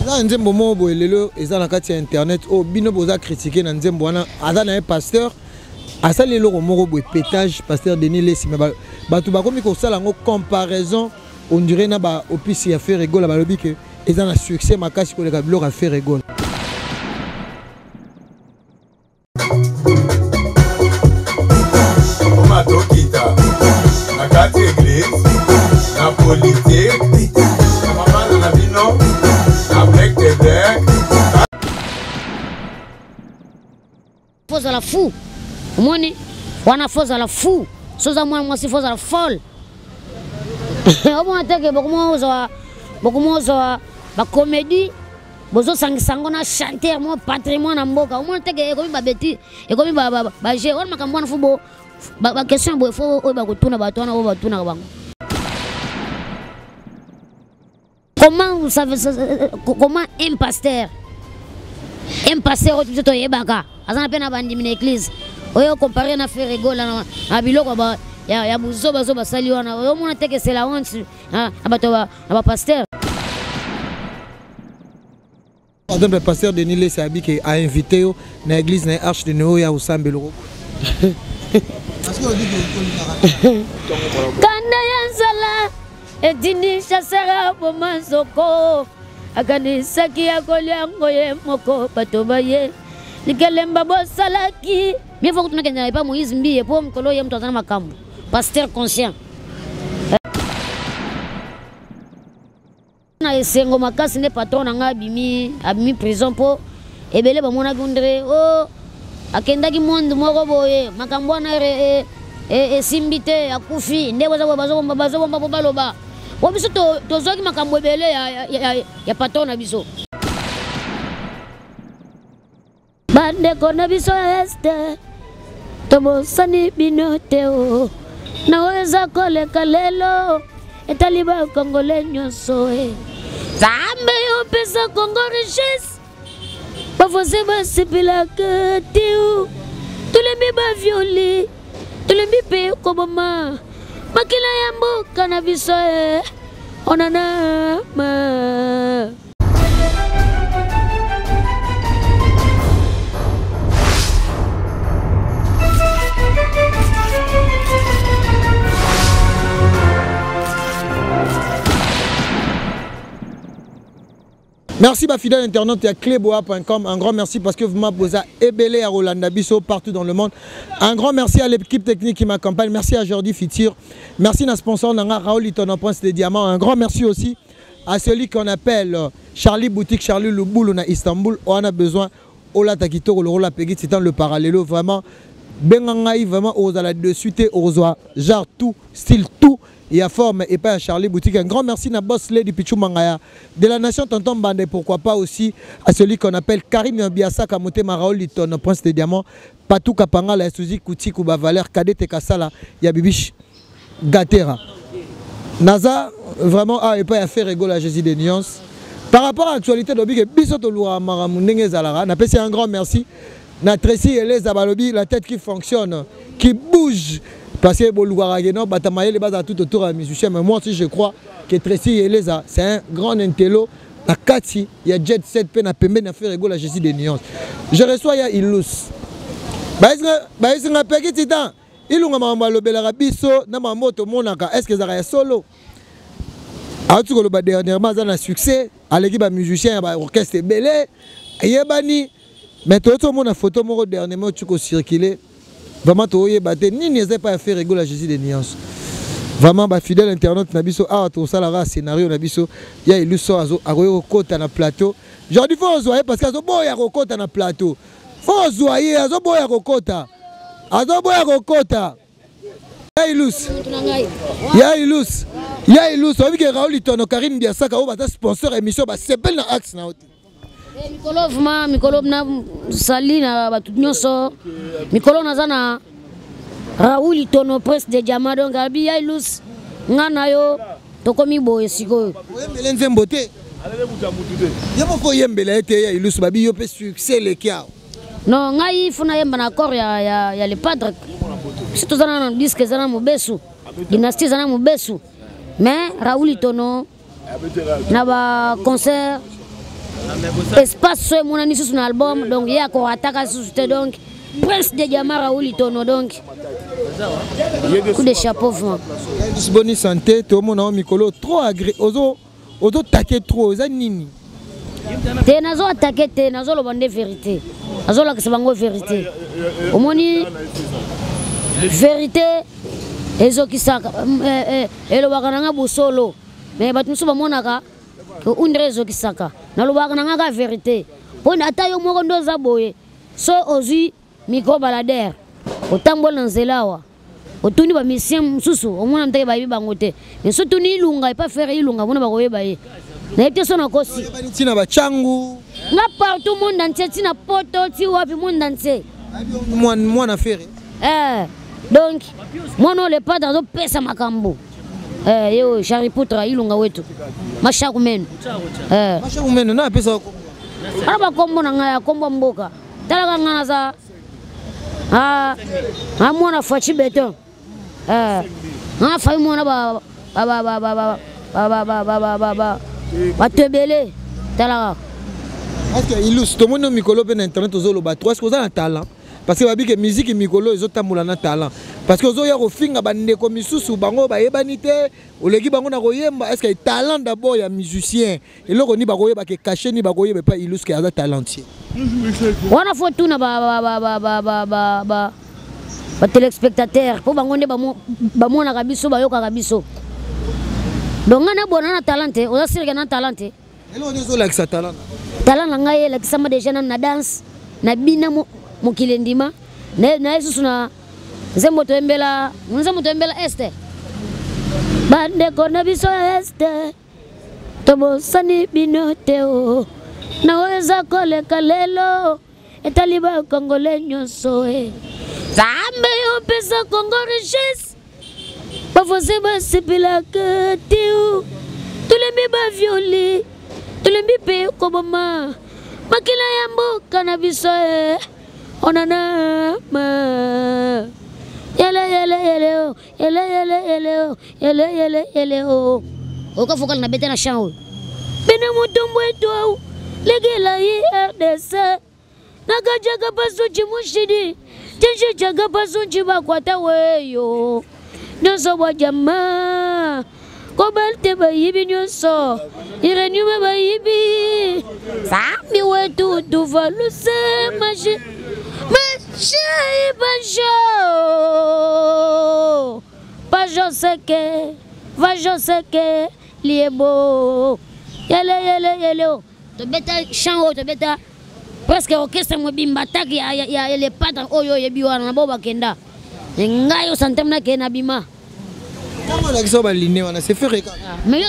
Eza nzembo moko boye lelo eza na kati ya internet oyo bino boza critiquer na nzembo wana, aza na ye pasteur asali eloko moko boye pétage pasteur Denis Lessi, mais bato bakomi kosala yango comparaison on dirait na ba opisi ya Ferre Gola, balobi ke eza na succès makasi koleka biloko ya Ferre Gola. Tokita na kati eglise na politique na mabala na bino na break de break. Fozala fou, omoni wana, fozala fou. Soza mwana mwasi, fozala folle. Omona teke bokomozwa bacomédie, bozosangisa yango na chanteur mo patrimoine na mboka. Omona teke ekomi babeti, ekomi baje wana. Makambo wana fo bo baquestion boye, fo oyo bakotuna bato wana oyo batunaka bango. Comment vous savez, comment un pasteur oyo biso toyebaka aza na mpe na bandimi na église, oyo compare na Ferre Gola na biloko ya buzoba zo basali wana? Oyo omona teke c'est la honte na bato na bapasteur. Par exemple, le pasteur Denis Lessi a dit qu'il a invité yo na église na Arche de Noé ya osambelo. Kanda ya nzala etindi chasseur aboma nzoko, akanisaki ya kolia yango ye moko. Bato baye likelemba bosalaki mie fo kutu nakende na epa Moïse Mbiye, mpo mokolo ye moto aza na makambo, pasteur conscient. Na esengo makasi nde patron na ngai abimi prison, mpo ebele bamonaki ondre o oh, akendaki monde moko boye, makambo wana esimbi te, akufi nde bazobomba mpo baloba po biso tozwaki makambo ebele ya patron na biso. Bandeko na biso ya Est, tobosani bino te. O na oyo eza koleka lelo etali bakongole nyonso. E Nzambe, opesa Kongo richesse, bavoisin basepelaka te. O tolembi baviole, tolembi mpe koboma makila ya mboka na biso. E onana ma. Merci ba fidèle internaute à cleboa.com. Un grand merci parce que vous m'avez ebele à Rolanda Bisso partout dans le monde. Un grand merci à l'équipe technique qui m'accompagne. Merci à Jordi Fitur. Merci à notre sponsor Nanga Raoul Itono Prince des Diamants. Un grand merci aussi à celui qu'on appelle Charlie Boutique, Charlie Louboulou na Istanbul. On a besoin olata kitoko le rôle Peggy Titan le parallélo vraiment. Benga ngai vraiment ozala dessus te ozwa genre tout style tout ya forme et pas à Charlie Boutique. Un grand merci à Boss Lady Pichou Mangaya de la nation Tonton Bande, pourquoi pas aussi à celui qu'on appelle Karim Biasaka Moté Maraol Liton, Prince des Diamants, Patou Kapanga, la Suzy Kouti Kouba Valère, Kadete Kassala, Yabibish Gatera. Naza vraiment a et pas à faire égal à Jésus des nuances. Par rapport à l'actualité de Big Biso Loura Maramundenge Zalara, n'a passé un grand merci. Na Tracy Eleza Balobi, la tête qui fonctionne, qui bouge. Parce que Bolugarageno, Batamaye, les bases tout autour à musicien. Mais moi aussi, je crois que Tracy Eleza, c'est un grand intello. Na kati, il y a Jet 7 pe na pembe na faire la Jésus des nuances. Je reçois ya Ilus. Baïsinga Peggy Titan. Ilunga makambo alobelaka biso na makambo tomonaka, est-ce que ezalaka ya solo? Auti koloba dernièrement aza na succès, aleki bamusicien ya baorchestre ebele, eyebani. Mais toyoti omona photo moko dernièrement oti kocircule, vraiment toyeba te nini eza epai ya Ferre Gola Jésus de nuance. Vraiment bafidèle internaute na biso awa, tosalaka scénario na biso ya Iluso akoki kokota na plateau. Jordi, fo ozwa ye parce que azoboya kokota na plateau. Fo ozwa ye, azoboya kokota, azoboya kokota. Ya Ilus, ya Ilus, ya Ilus, oyebi ke Raoul Itono, Karine Biasaka oyo baza sponsor émission, basepeli na axe na yo te. Mikolo vraiment, mikolo na sali na bato nyonso, mikolo naza na Raoul Itono, Prince de Diamant. Donc abi ya Ilus, nga na yo tokomi boye sikoyo. Oyembele nzembo te, ye moko oyembela ye te. Ya Ilus, babi yo mpe succès eleki awa. Non, ngai fo nayemba na accord ya le padre. Biso toza na disque, eza na mobesu, dynastie eza na mobesu. Mais Raoul Itono na baconcert Espace so emonani susu na album, donc ye akorataka susu te. Donc Prince de Diamant Raoul Itono, donc coup de chapeau vraiment. Boni santé, tomona o mikolo trop agré, ozo ozotake trop, eza nini? Te, nazo atake te, nazoloba nde vérité, nazolakisa bango vérité. Omoni, vérité ezokisaka, elobaka na nga bosolo, mais bato mosusu bamonaka undre ezokisaka. Nalobaka na nga ka vérité, mpo ata yo moko nde oza boye, so ozwi micro baladeur, otambola na nzela awa, otuni bamusicien mosusu, omona ndenge bayebi bango te. Mais so otuni Ilunga epa Ferre Ilunga, mona bakoyeba ye. Nayebi te so nakosi. Ntina bachangu. Nga partout, monde entier, ntina Poto ti wapi, monde entier. Mwana Ferre. Donc mwana oyo Le Padre azopesa makambo, ye oyo Chari Poutra Ilunga wetu Mashaku Meno. Mashaku Meno na apesa. Wana bakombo na ngai ya kombo mboka. Talaka ngai naza a mwana Faci Beton, nga fai mwana bato ebele, talaka. Est-ce Ilus, tomoni mikolo mpe na internet ozoloba trop, est-ce oza na talent? Parce que babike musique mikolo ezotambola na talent, parce que ozoya kofinga bandeko misusu, bango bayebani te, oleki bango na koyemba. Est ce que talent d'abord ya musicien, eloko nini bakoyeba ke cachet nini bakoyeba epai Ilus ke aza talentier? Wana fo tuna batéléspectateur, mpo bango nde bamonaka biso, bayokaka biso. Donc ngai nabona na talent te. Oza sûr ke na talent te? Eloko nini ezolakisa talent? Talent na ngai elakisama déjà nanu na danse na bina mokili endima na ye susu na nzembo toyembela, nzembo toyembela este, bandeko na biso ya este, tobosani bino te. O na oyo eza koleka lelo etali bakongole nyonso. E Nzambe, opesa Kongo richesse, bavoisin basepelaka te. O tolembi baviole, tolembi mpe koboma makila ya mboka na biso. E onanama yele yele yele o yele yele yele o yele yele yele o okafokala na bete na champ oyo bene mutumbu etu au legela yi RDC nakajaka pasunci mushidi tinshijaka pasunci bakwata weyo nyonso bwa jama kobalte bayibi nyonso uranium bayibi. Zambi wetu tuvaluse mashi mashi bajo bajo seke vajo seke liebo yele yele yele o tobeta champ oyo, tobeta presque orchestre mobimba atake ya Le Padre oyo oyebi wana na bo bakenda. Ngai osanteme nakende na bima. Ntango olakisa baline wana, c'est Ferre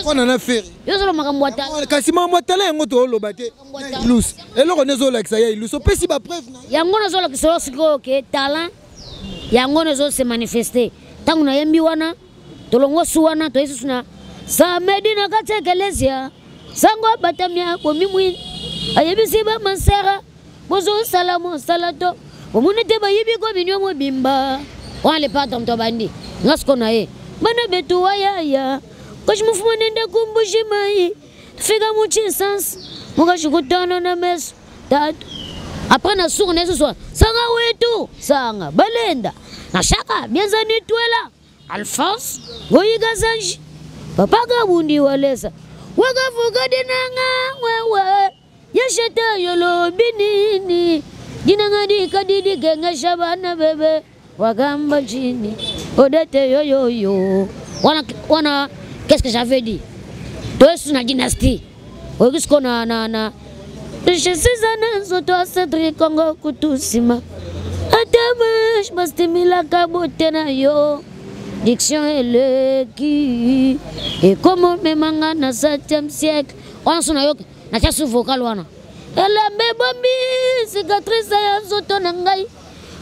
wana na Ferre. Yo ozoloba makambo ya Kasi makambo ya tala yango tooloba te. Ilus, eloko nde ezolakisa ya Ilus, opesi bapreuve na yango. Nazolakisa yo sikoyo ke talent yango wana ezose manifeste ntango nayembi wana. Tolongo su wana, toye susu na samedi na kati ya ekelesia. Sango abatami, akomi mwini, ayebisi bamansera bozosala mosala to omoni te, bayibi ko binio mobimba wana. Le Padre moto abandi, nga siko na ye bana betu wayaya koshi mufuma nende kumbushi mai fika muchisansi mukashikutana na meso tatu. Après na suku na ye susu sanga wetu sanga balenda na shaka bienzani twela Alphonse Goyiga Zanji papa Kabundi walesa wakavuka dinanga wewe yeshete yolobi nini dinanga dikadidi kengesha bana bebe wakamba chini odete yoyoyo wana wana. Qu'est-ce que j'avais dit? Toyesu na dynastie oyoki siko na richesse na nzoto ya Cédric Kongo kutu nsima ata bash bastimilaka bote na yo. Diction eleki ekomomemanga na 7e siècle wana. So nayoki natia su vocal wana, elamba ebombi cicatrice ya nzoto na ngai,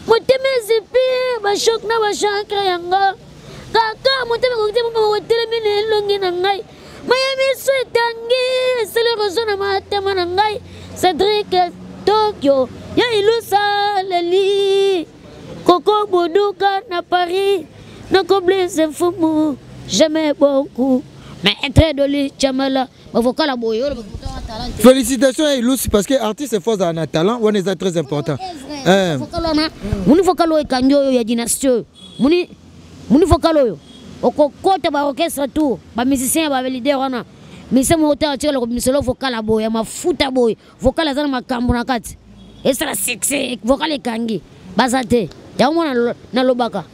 motema ezipi bachoc na bachancre yango kaka motema ekoki te motelemi na elongi na ngai, maya miso etangi esali rezo na matama na ngai. Cédrik Tokyo ya Ilusa leli Koko Boduka na Paris nakoblise mfumu, j'aimais beaucoup Maître Doli Chamala. Bavokala boye oyo. Félicitations à Ilus parce que artiste faut azala na talent wana eza très important. Eh. Vocal wana muni vocal oyo ekangi oyo ya dynastie oyo muni muni vocal oyo okokota ba orchestre tout ba musicien ya ba leader wana musicien moko te atikala kobimisela vocal ya boye ya mafuta boye vocal aza na makambo na kati esala succès vocal ekangi baza te yango mona nalobaka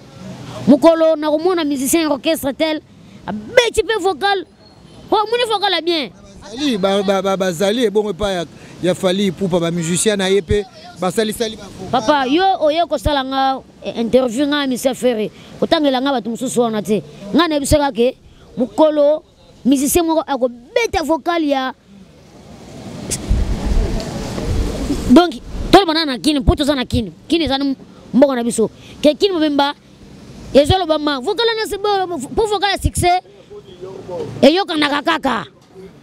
mokolo nakomona musicien ya orchestre tel abeti mpe vocal po omoni vocal ya bien bazali bazali ebongo epai ya Fally Ipupa bamusicien na ye mpe basalisali. Papa, yo oye kosala nga interview, nga musicien Ferre, kotangela nga bato mosusu wana te. Nga nayebisaka ke mokolo musicien moko akobeta vocal ya, donc toloba na Kini, mpo toza na Kini. Kini eza mboka na biso, ke Kini mobimba ezolobama vocal wana, mpo vocal ya succès eyokanaka kaka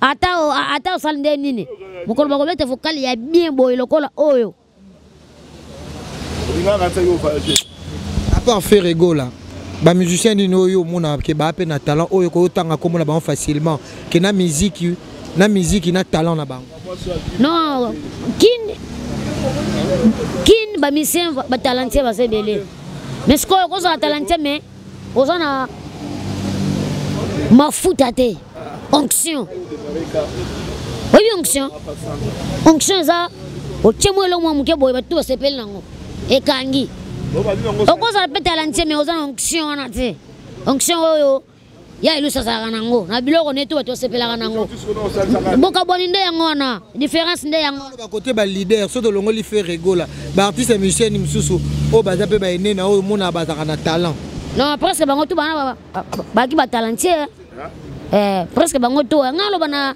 ata ata osali nde nini. Mokolo bakobeta vocal ya bien boye lokola oyo. À part Ferre Gola, bamusicien nini oyo omona ke baa mpe na talent oyo koyotanga kombo na bango facilement, ke na musique, na musique, na talent na bango? Non, Kin bamusicien batalentueux baza ebele, mais sikoyo kozala talentueux mais oza na mafuta te, onction. Oyebi onction? Onction eza otie mwa eloko mwa moke boye, bato basepeli nango, ekangi. Okozala mpe talentueux mais oza na onction wana te. Onction oyo ya Elusi azalaka nango na biloko netu, bato basepelaka nango. Bokabwani nde yango wana, différence nde yango. Bakote baleader, so tolongoli Ferre Gola, baartiste musicien mosusu oyo baza mpe baene na oyo omona bazalaka na talent? Non, presque bango tu bana baki batalentueux. Eh, presque bango to. Nga aloba na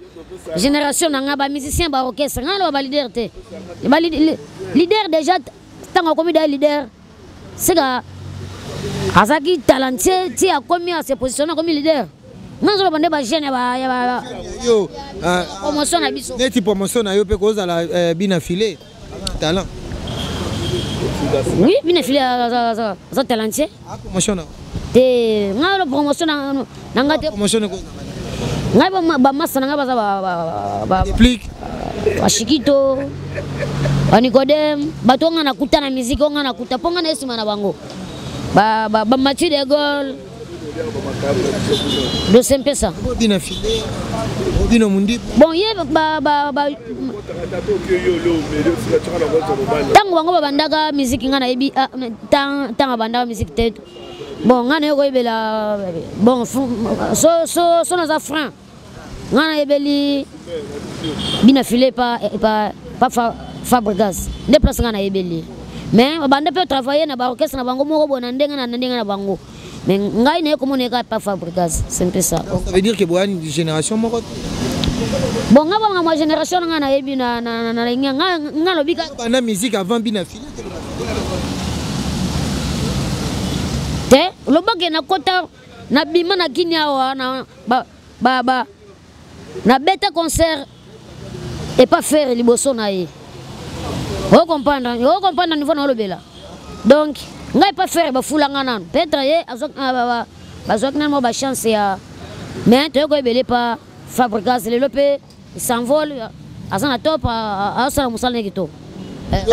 génération na nga, bamusicien, baorchestre. Nga aloba baleader te. Leader déjà, ntango akomi da leader, seka azalaki talentueux ti akomi ase positionne, akomi leader. Nga nazoloba nde bajeune ya yo promotion na biso. Neti promotion na yo mpe kozala bina file talent? Oui, bina file aza talentueux. Promotion na Te, nga lo promotion na nga te. Promotion? Ngai bamasa na ngai baza Déplique. Bashikito, banicodème, bato nga nakuta na musique, oyo nga nakuta mpo nga na esima na bango, bamathieu de Gaulle de mpesa. Bina file, bino mundibu. Bon, ye ntango bango babandaka musique, nga nayebi ntango abandaka musique te. Bon, nga naye koyebela, bon, so naza franc, nga nayebeli bina file pa Fabregas nde place nga nayebeli. Mais babanda mpe travailler na baorchestre na bango moko boye na ndenge na bango, mais ngai naye komona eka pa Fabregas, c'est un peu ça. Ça veut dire que boyani génération moko? Bon, nga banga mwa génération na nga nayebi na nga lobi. Banda musique avant bina file? Te, lobaki nakota, nabima na Kini awa na ba, ba, ba, nabeta concert epa Ferre liboso na ye. Ocomprendre niveau na olobela. Donc ngai epa Ferre bafulanga nanu, peut-être ye bazwaki nanu mwa bachance ya, mais toyei koyebele pa Fabregas. Lelo mpe s'envole, aza na top, aosala mosala ne kitoko.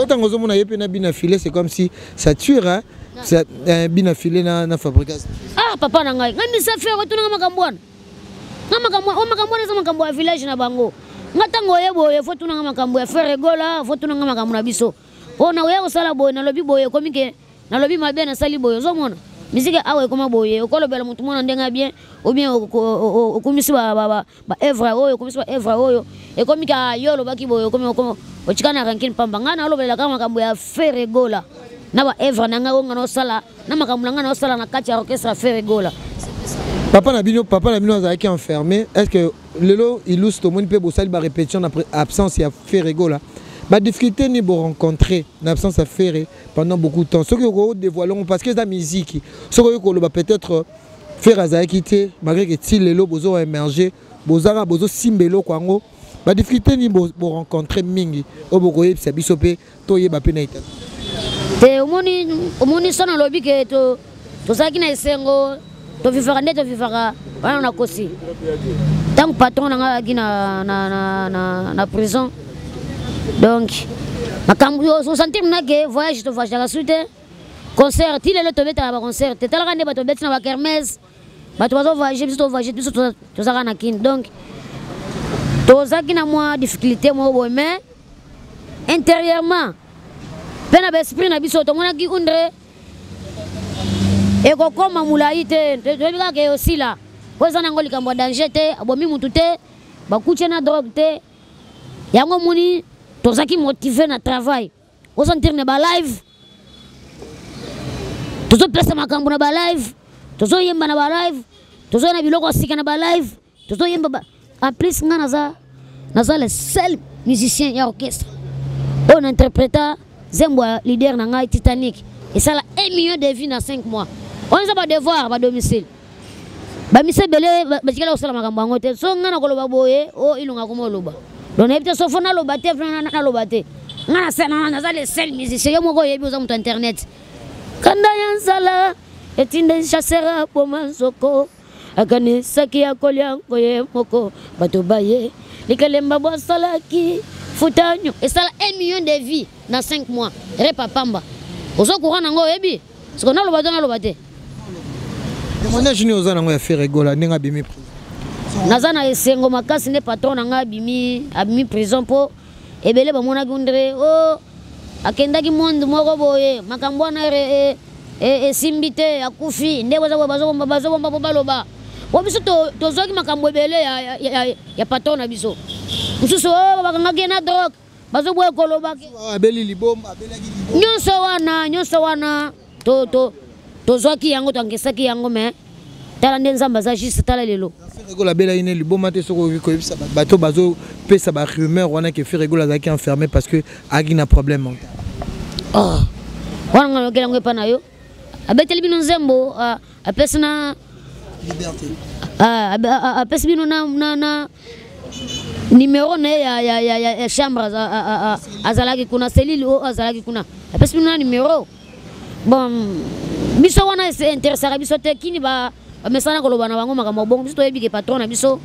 Ntango ozomona ye mpe na bina filet, c'est comme si ça tue, hein? Bina filet na Fabregas. Ah, papa na ngai, ngai misa Ferre, otunanga makambo wana. Nga makambo o makambo wana eza makambo ya village na bango. Nga ntango oye boye, faut tunanga makambo ya Ferre Gola, faut tunanga makambo na biso. Oyo na oya kosala boye, nalobi boye, ekomi ke nalobi mabe, nasali boye. Ozomona misike awa ekoma boye, okolobela motu mwana ndenge ya bien ou bien okumisi baœuvre oyo, okumisi baœuvre oyo, ekomi ka yo olobaki boye, okomi otika na rancune pamba. Ngai naolobela kaka makambo ya Ferre Gola na baœuvre na ngai oyo ngai naosala, na makambo na ngai naosala na kati ya orchestre ya Ferre Gola. Papa na bino azalaki enfermé. Est ce que lelo Ilus, tomoni mpe bosali barépétition na absence ya Ferre Gola, badifficulté nini borencontre na absence ya Ferre pendant beaucoup de temps? Soki okodévoile ngo, parce que eza musique, soki oyoki koloba peut-être Ferre azalaki te, malgré que ti lelo bozo émerger, bozaka bozosimba eloko yango, badifficulté nini borencontre mingi oyo bokoyebisa biso mpe toyeba mpe na état? Te, omoni so nalobi ke tozalaki na esengo, tovivaka nde tovivaka wana, nakosi. Ntango patron na ngai ayaki na, na, na, na, na prison, donc makambo osentir na ke voyage tovoyageaka su te, concert ti lelo tobetaka baconcert te. Talaka nde bato babeti na bakermese, bato bazovoyage, biso tovoyage, biso tozalaka na Kini. Donc tozalaki na mwa difficulté moko boye, mais intérieurement mpe na baesprit na biso tomonaki undre ekokoma molai te, toyebi kaka eosila po eza nango likambo ya danger te, abomi mutu te, bakutie na drogue te. Yango omoni tozalaki motive na travail, osentir na balive, tozopesa makambo na balive, tozoyemba na balive, tozoya na biloko ya sika na balive, tozoyemba ba... En plus nga naza le seul musicien ya orchestre oyo na interpreta zembo ya leader na ngai Titanic, esala 1 million de vues na 5 mois. Oyo eza badevoir badomicile, bamisi ebele batikala kosala makambo yango te. So ngai nakoloba boye, o Ilunga koma oloba, donc nayebi te so fo naloba te, naloba te. Ngai naza le seul musicien. Yo moko oyebi, oza moto internet. Kanda ya nzala etinde chasseur aboma nzoko, akanisaki akolia yango ye moko. Bato baye likelemba bosalaki futanyo, esala 1 million de vues na 5 mois, repa pamba. Ozo courant nango, oyebi siko naloba to naloba te. Témoignage nini oza nango ya Ferre Gola ndenge abimi? Naza na esengo makasi nde patron na ngai abimi prison, mpo ebele bamonaki ondre o akendaki monde moko boye, makambo wana esimbi te, akufi nde bazobomba mpo baloba po biso tozwaki makambo ebele ya patron na biso. Mosusu oyo bakangaki ye na drogue, bazoboya koloba. Abeli liboma. Nyonso wana, nyonso wana tozwaki yango, toangesaki yango, mais tala nde Nzambe aza juste, tala lelo. Ferre Gola abelaki ne liboma te. Soki okoki koyebisa bato bazopesa barumeur wana ke Ferre Gola azalaki enfermé parce que ayaki na problème mental. Oh. Wana nga nayokeli yango epa na yo. Abeteli bino nzembo, apesi na liberté. Apesi bino na numéro na ye ya chambre azalaki kuna, cellule oyo azalaki kuna, apesi bino na numéro. Bon, biso wana interesaka biso te. Kini bamesana koloba na bango makambo bongo. Biso toyebi ke patron na biso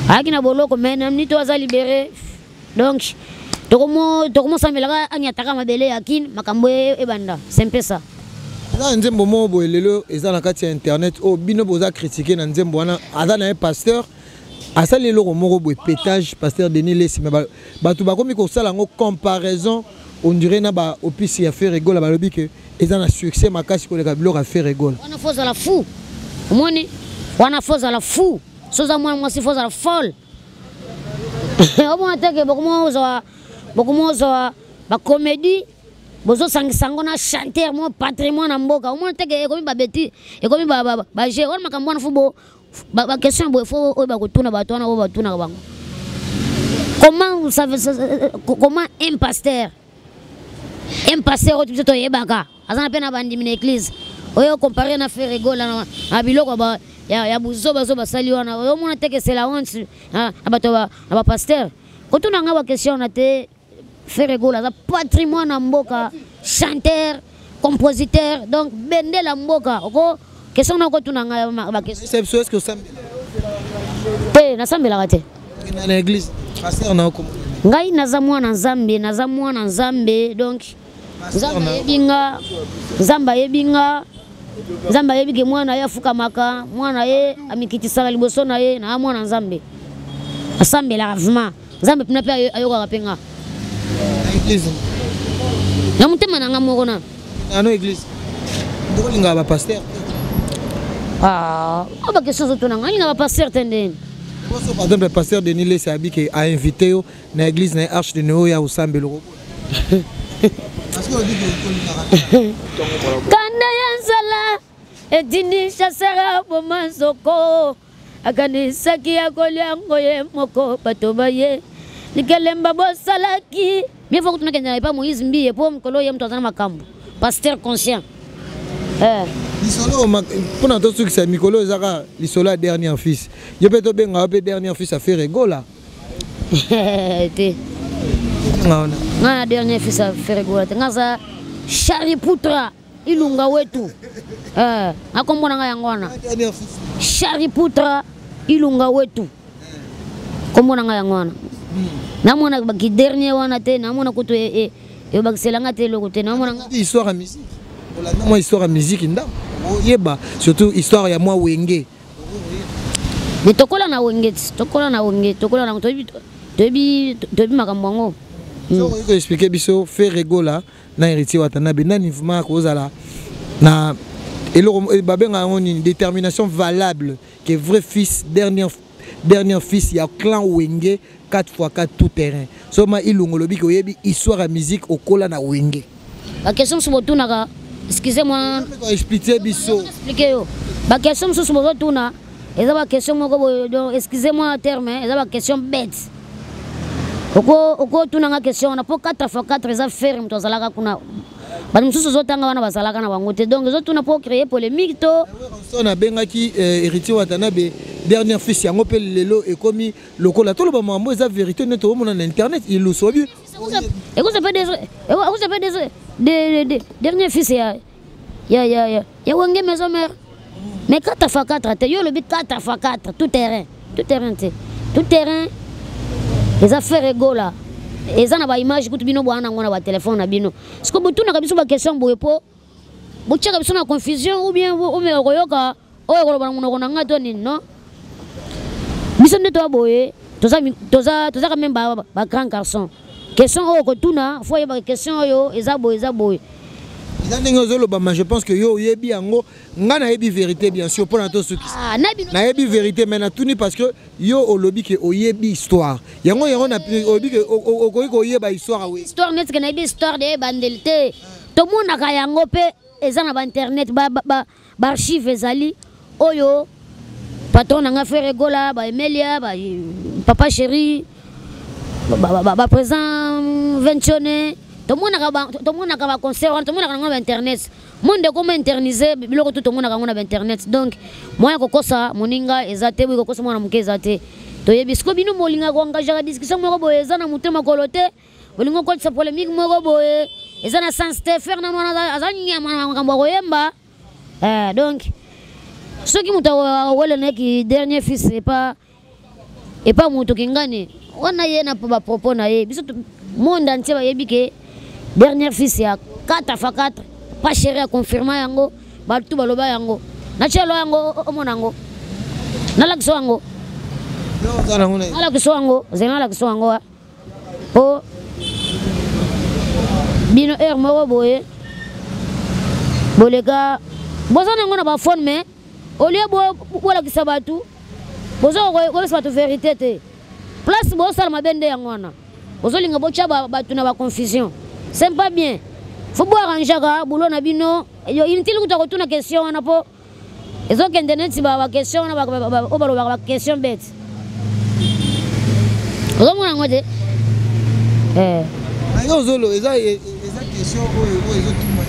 ayaki na boloko, mais nani to aza libéré. Donc tokomosambelaka anyataka mabele ya Kini, makambo ebanda, c'est un peu ça. Eza na nzembo moko boye lelo eza na kati ya internet oyo bino boza critiquer na nzembo wana. Aza na ye pasteur, asali eloko moko boye, pétage, pasteur Denis Lesi, mais bato bakomi kosala yango comparaison, on dirait na baopisi ya Ferre Gola. Balobi ke eza na succès makasi koleka biloko ya Ferre Gola. Wana fo ozala fou, omoni, wana fo ozala fou. So oza mwana mwasi, fo ozala folle. Omona teke bokomozwa bacomédie, bozosangisa yango na chanteur mo patrimoine na mboka. Omona teke ekomi babeti, ekomi baje wana. Makambo wana fo bo baquestion boye, fo oyo bakotuna bato wana oyo batunaka bango: comment vous savez, comment un pasteur oyo biso toyebaka aza na mpe na bandimi na église, oyo compare na Ferre Gola na biloko ya buzoba zo basali wana? Omona teke c'est la honte na bato na bapasteur. Kotuna nga baquestion na te. Ferre Gola aza patrimoine na mboka, chanteur, compositeur, donc bendela mboka. Oko question na okotuna nga baquestion. Est-ce que osambela? Te, nasambelaka te. Na église, pasteur na okoma? Ngai naza mwana Nzambe, naza mwana Nzambe. Donc Nzambe ayebi nga, Nzambe ayebi nga, Nzambe ayebi ke mwana ye afukamaka, mwana ye amikitisaka liboso na ye. Naa mwana Nzambe, asambelaka vraiment. Nzambe mpena mpe ayokaka mpe nga. Na église? Na motema na nga moko na. Nano église, ndoko bapasteur? Ah, baquestion ozotuna nga, alinga bapasteur te ndeni? Boso, par exemple, pasteur Denis Lesi abi ke ainvité yo na église na ye Arche de Noé ya osambela, parce que odi olingaka. Kanda ya nzala etindi chasseur aboma nzoko, akanisaki akolia yango ye moko. Bato baye likelemba bosalaki mieux faut kutuna kende na epa Moïse Mbiye, mpo mokolo ye moto aza na makambo, pasteur conscient, eh. Lisolo mpona tosukisa mikolo eza kaka lisolo ya dernier fils. Yo mpe tobenga yo mpe dernier fils ya Ferre Gola? Te. Nga wana. Nga na dernier fils ya Ferre Gola te. Nga aza Shariputra Ilunga wetu, eh, akombo na nga yango wana. Dernier fils. Shariputra Ilunga wetu. Kombo na ngai yango wana. Namona ki dernier wana te, namona kutu ebakisela nga te eloko te, namona nga. Histoire ya musique. Olanda mwa histoire ya musique ndambo. Oyeba surtout histoire ya mwa Wenge. Mais tokola na Wenge, tokola na Wenge, tokola na toyebi toyebi toyebi makambo yango. So okoki ko expliquer biso Ferre Gola na Héritier Watanabe nani vraiment akozala na eloko babenga yango nini, détermination valable que vrai fils, dernier fils ya clan Wenge 4x4 tout terrain. So ma ilungo lobi ko yebi histoire ya musique okola na Wenge. Ba question mosusu botunaka, excusez-moi. Expliquer biso. Expliquer yo. Ba question mosusu bozotuna eza ba question moko boye, donc excusez-moi terme, eza ba question bête. Oko oko tuna nga question wana po 4 x 4 eza Ferre moto azalaka kuna. Bato mosusu ozotanga wana bazalaka na bango te, donc ezotuna po créer polémique to. So nabengaki Héritier Watanabe dernier fils yango mpe lelo ekomi lokola toloba makambo eza vérité nde toomona na internet iluso obi. Ekoza mpe dernier fils ya ya ya ya ya Wenge Maison Mère. Mais 4 x 4 te, yo olobi 4 x 4 tout terrain, tout terrain te, tout terrain eza Ferre Gola. Eza na ba image kutu bino bwana nango na ba téléphone na bino. Siko botunaka biso ba question boye po botiaka biso na confusion ou bien omeka koyoka oyo koloba na monoko na ngai to nini, non? Biso nde toya boye, toza toza toza quand même ba grand garçon. Question oyo kotuna, faut oyeba question oyo eza boye, eza boye. Eza ndenge ozoloba, mais je pense que yo oyebi yango. Nga nayebi vérité bien sûr mpona tosukisa. Ah, nayebi no- Nayebi vérité, mais natuni parce que yo olobi ke oyebi histoire yango yango na oyebi ke okoki koyeba histoire we. Histoire neti ke nayebi histoire de ebandeli te, tomonaka yango mpe eza na ba internet, ba archive ezali oyo patron na nga Ferre Gola, ba Emelia, ba papa chéri, ba président Ventione, tomonaka ba concert wana, tomonaka yango na ba internet. Monde ekoma internisé, biloko tu tomonaka yango na ba internet. Donc moyen kokosa moninga eza te, boye kokosa mwana moke eza te. Toyebi siko bino bolingaka koengageaka discussion moko boye eza na motu makolo te, bolingi kokotisa polémique moko boye eza na sens te. Ferre nanu wana aza nyama na makambo ya koyemba. Donc soki moto awele naki dernier fils epa moto kingani wana ye na ba propos na ye, biso monde entier bayebi ke dernier fils ya 4 x 4 pas chéri a confirma yango, bato baloba yango na tielo yango, omona yango, nalakisa yango, nalakisa yango, zela nalakisa yango po bino heure moko boye boleka boza nango na ba phone, mais au lieu bolakisa bato, boza koyebisa bato vérité te. Place bosala mabe nde yango wana, bozolinga botya bato na ba confusion, c'est pas bien. Faut boarrangeaka boulot na bino. Inutile kuta kotuna question wana po ezokende neti ba question wana oyo balobaka ba question bête, ozomona yango te. Ayo ozolo eza question oyo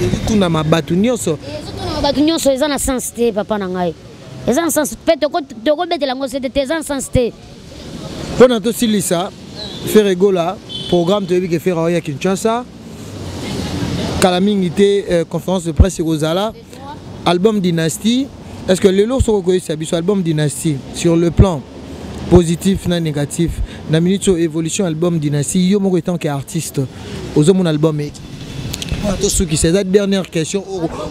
ezotunama bato nyonso. Ezotunama bato nyonso, eza na sens te papa na ngai, eza na sens mpe tokobetela yango sete te, eza na sens te. Mpona tosilisa, Ferre Gola, programme toyebi ke Ferre aoya Kinshasa kala mingi te, conférence de presse ekozala, album Dynastie. Est-ce que lelo soki okoyebisa biso album Dynastie sur le plan positif na négatif na minute oyo, évolution album Dynastie, yo moko étant que artiste ozomona album eki? Tosukisa, eza dernière question,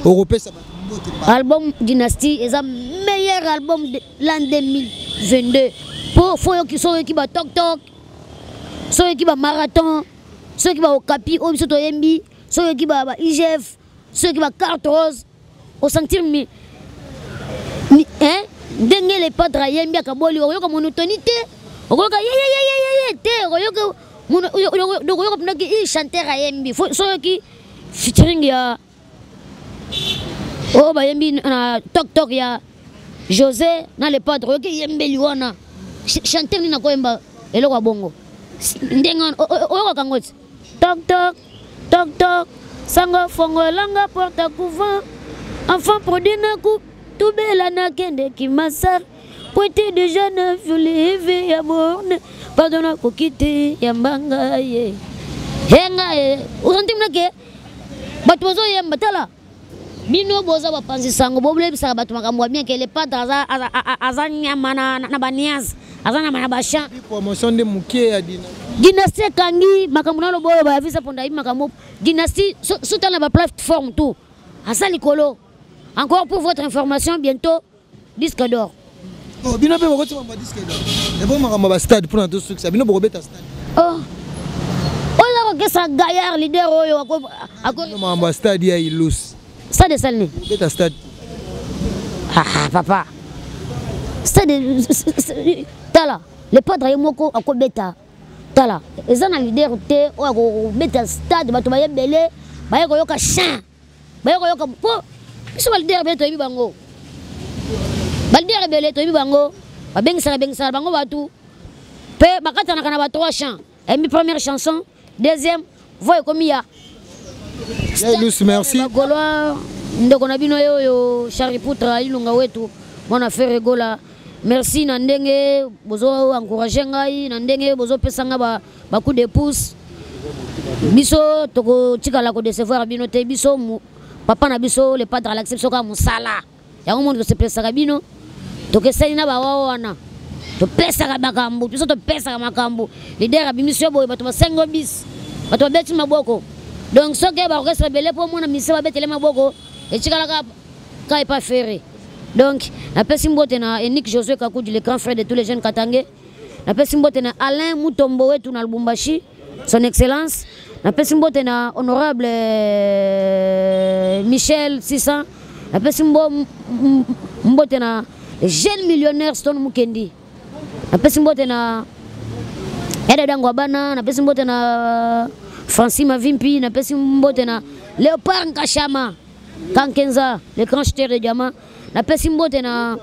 okopesa bato mbote. Album Dynastie eza meilleur album de l'an 2022 po fo oyoki, so oyoki ba tok tok, so oyoki ba marathon, so oyoki ba okapi oyo biso toyembi, so oyoki ba IGF, so oyoki ba carte rose, osentir mi, mi hein, ndenge le padre ayembi akaboli, okoyoka monotonie te, okoyoka yeyeyeyeye te, okoyoka okoyoka mpendaki i chanteur ayembi. So oyoki featuring ya oyo bayembi na tok tok ya José na le padre, oyoki eyembeli wana, chanteur nini akoyemba eloko ya bongo ndenge wana? Oyokaka yango ti tok tok tok tok, sango fongolanga porte couvent, enfant produit na ku tubela nakende kimasar po ete déjà na violive ya borne, pardon nakoki te yamba ngai ye henga ye osanti mnake bato bazoyemba. Tala bino boza bapanzi sango, bolebisaka bato makambo ya bien ke le padre aza nyama na baniase. Aza na bachamp. Promotion nde moke ya dynastie. Dynastie ekangi makambo na lobo oyo bayavisa mponda ayebi makambo. Dynastie sotala na baplateforme tout. Aza likolo. Encore pour votre information, bientôt disque d'or. Oh, bino mpe bokoti makambo ya disque d'or. Ebo makambo ya bastade mpona tosukisa bino bokobeta stade. Oh. Oyo akokesa gaillard leader oyo ako makambo ya stade ya Ilus. Stade esali nini? Beta stade. Ah, papa. Stade tala, le padre ye moko akobeta. Tala, eza na leader te oyo akobeta stade bato baye ebele baye koyoka chant. Baye koyoka po biso ba leader ebele toyebi bango. Ba leader ebele toyebi bango. Babengisaka bengisaka bango bato. Pe bakatanaka na ba trois chants. Ayembi première chanson, deuxième voix ekomi ya Lus, merci. Bagolois ndeko na bino ye oyo Charlie Poutra Ilunga wetu mwana Ferre Gola. Merci na ndenge bozo encourager ngai, na ndenge bozo pesa nga ba, ba coup de pouce. Biso tokotikala ko décevoir bino te, biso papa na biso le padre alakisi biso kaka mosala. Yango moni tosepesaka bino, tokeseni na bawawa wana. Topesaka makambo, biso topesaka makambo. Leader abimisi yo boye, bato basengo bis, bato babeti maboko. Donc soki ba orchestre ebele po mona mise babetele maboko, etikalaka ka epa Ferre. Donc napesi mbote na Enik Josué Kakudi, le grand frère de tous les jeunes Katangais. Napesi mbote na Alain Mutombo wetu na Lubumbashi, son excellence. Napesi mbote na honorable Michel 600. Napesi mbote na jeune millionnaire Stone Mukendi. Napesi mbote na Eda Dango Abana, napesi mbote na Francis Mavimpi, napesi mbote na Léopard Nkashama Kankenza, le grand jeteur de diamant. Napesi mbote na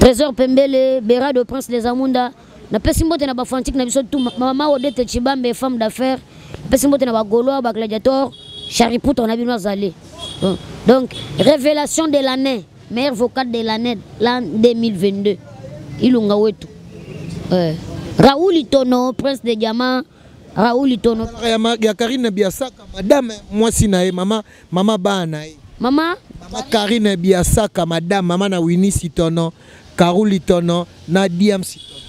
Trésor Pembele, Berado Prince des Amunda. Napesi mbote na ba fanatique na biso tout, mama Odette Chibambe, femme d'affaires. Napesi mbote na ba Gaulois, ba gladiateurs, Charlie Poutre na bino azali. Donc révélation de l'année, meilleur vocal de l'année, l'an 2022. Ilunga wetu. Raoul Itono, prince des diamants. Raoul Itono. Ya Karine Biasaka, madame mwasi na ye, mama, mama bana ye. Mama? Mama Karine Biasaka, madame, mama na Winnie Sitono, Raoul Itono, na Diam Sitono.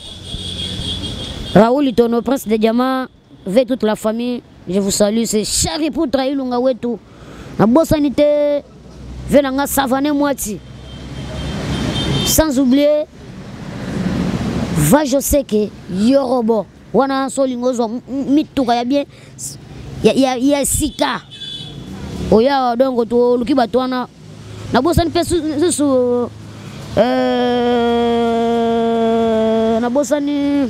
Raoul Itono, prince des diamants, avec toute la famille, je vous salue, c'est Charlie Poutra Ilunga wetu. Na bosanité, venanga savane moiti. Sans oublier, va je sais que Yorobo. Wana so lingo zo mituka ya bien ya ya ya sika. Oya donc to luki bato wana. Na bosani pe susu na bosani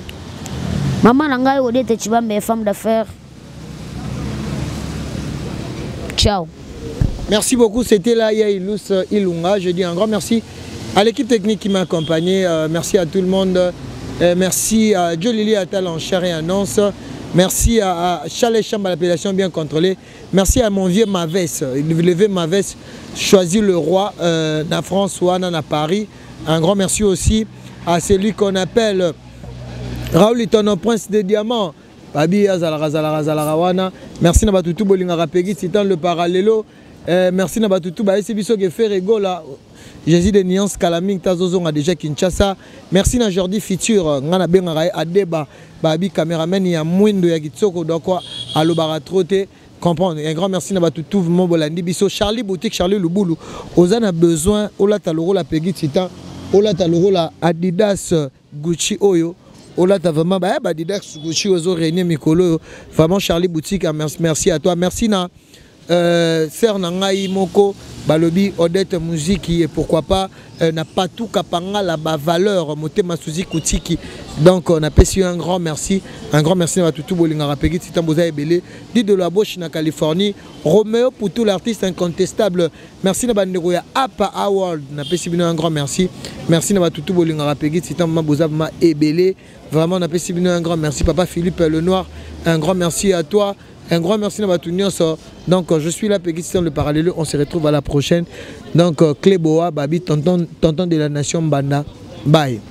mama na ngai Odette Chibambe, femme d'affaires. Ciao. Merci beaucoup, c'était là Yailus Ilunga. Je dis un grand merci à l'équipe technique qui m'a accompagné. Merci à tout le monde. Merci à Jolili Attal en chair et annonce. Merci à Charles Chamba, l'appellation bien contrôlée. Merci à mon vieux Maves. Le vieux Maves choisit le roi na France ou à Paris. Un grand merci aussi à celui qu'on appelle Raoul Itono, prince des diamants. Babi Azalaka, Azalaka, Azalaka wana. Merci na batutu bolinga rapegi titan le parallélo. Merci na batutu ba esi biso ke faire gola. Jésus de Nuance Kalaming tazozo nga déjà Kinshasa. Merci na Jordi Futur nga na benga ra Adeba Babi cameraman ya mwindo ya Kitsoko donc alobara troté comprendre. Un grand merci na batutu mo bolandi biso Charlie Boutique Charlie Lubulu. Oza na besoin olata loro la Peggy Titan, olata loro la Adidas Gucci oyo. Olata vraiment ba ba Adidas Gucci ozo régner mikolo vraiment Charlie Boutique merci, merci à toi. Merci na sœur na ngai moko balobi Odette Muziki et pourquoi pas na Patou Kapanga la ba valeur motema Suzy Kutiki. Donc on a payé un grand merci, un grand merci à Tutu Bolinga Rapegi Titan Boza Ebele dit de la Boche na Californie Roméo pour tout l'artiste incontestable. Merci na bandeko ya Apa Award na pesi bino un grand merci. Merci na Tutu Bolinga Rapegi Titan Boza ma Ebele vraiment na pesi bino un grand merci papa Philippe Lenoir, un grand merci à toi. Un grand merci à tout le monde. Donc, je suis là, Peggy Titan, le parallèle. On se retrouve à la prochaine. Donc, Cléboa, Babi, tonton, tonton de la nation Banda. Bye.